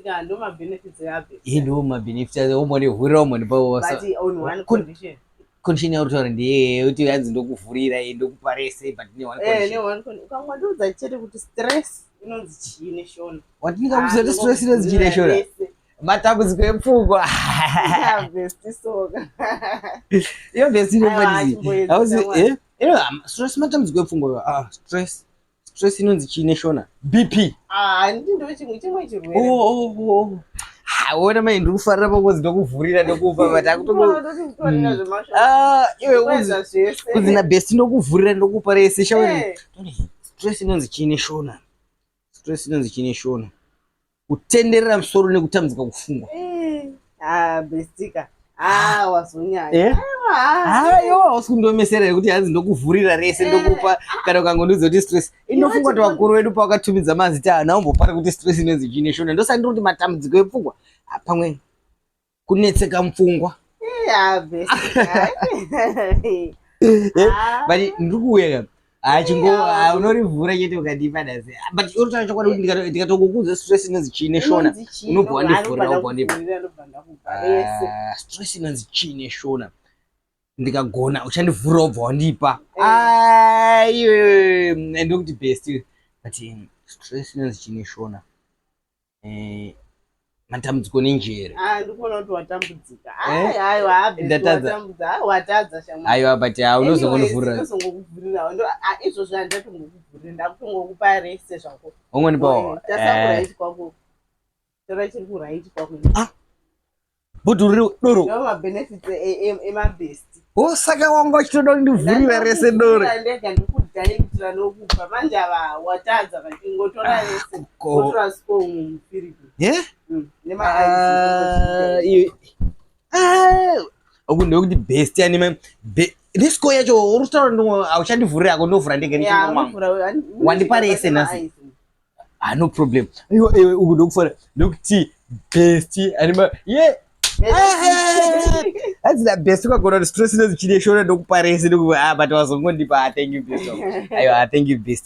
bestika ndo mabenefits eabest. Iye ndo mabenefits acho ombondivhurira ombondipa. But on one condition. Condition yauri kutaura ndeyeye yekuti hanzi ndokuvhurira iyi ndokupa rese but ne one Eh, condition. ne one condition. Ukangondiudza chete kuti stress inonzi chii neshona. Wandingakuziva kuti stress inonzi chii neshona? Matambudziko epfungwa. Besti soka. Iyo besti Aiwa, inofanisi. chimboedza Hauzi shamwari. eh ino stress matambudziko epfungwa. Ah, stress. Stress inonzi chii neshona? BP. Ah, handiti ndo chimwe chimwe chirwere. Oh. Ha, wona mai ndiri kufarira pakuzi ndokuvhurira ndokupa but akutongo Akutokutorera zvemashoko. Ah, iwe uzi Kuedza zvese. kuzi na best ndokuvhurira ndokupa rese shawari. Eh, Stress inonzi chii neshona? Stress inonzi chii neshona? Kutenderera musoro nekutambudzika kufungwa. eh. Ah, bestika. Ah, wazonyanya. Eh? Aiwa. Ah, iwe hausi kundiomesera here kuti hanzi ndokuvhurira rese ndokupa kana ukangondiudza kuti stress inofunga kuti vakuru vedu pavakatumidza mazita haana umbopara kuti stress inonzi chii neshona. Ndosaka ndiri kuti matambudziko epfungwa Ah, pamwe kunetseka mupfungwa. Eh, ah, bestika. Eh, Ah. But ndiri kuuya ka achingo Yeah. unorivhura chete ukandipa dasi. But unotaura chokwadi kuti ndikatokukuudza stress inonzi chii neshona. Inonzi chii? Unobva wandivhurira, Anobva wobva wandipa. ndakuvhurira, ndobva ndakupa rese. Ah, stress inonzi chii neshona ndikagona uchandivhurira wobva wandipa. Eh. Aiwe ndokuti best but stress inonzi chii neshona Eh, matambudziko nenjere. Ah, ndikuona kuti watambudzika. Eh? Ai, aiwa, best Ndatadza. watambudza. Ah, watadza shamwari. Aiwa but unozongondivhurira. Ndozongokuvhurira. Ah, izvozvo handatongokuvhurira, ndakutongokupa rese zvako. Ongonipawo. Tasa kuright kwako. Tora chiri kuright kwako. Ah. Bhodhoro doro. Ndo mabenefits emabest. Oh, saka wanga uchitoda kundivhurira rese doro. Ndega ndikudhaitira nokupa manje ava watadza vachingotora rese. Ko. Wotora score mufiriji. Yeah? Nema Ah, ice. Ah, uku ndokuti best anime nescore yacho uri kutaura hauchandivhurira ako ndovhura ndega Yeah, ndichingomwa. unovhura- Wandipa rese nhasi. Ah, no problem. Iwe iwe uku ndokufara ndokuti best anima ye hanzi na best ukagona kuti stress inonzi chine shona ndokupa rese ndokupa ah but wazongondipa ah thank you best. Aiwa, ah, thank you best.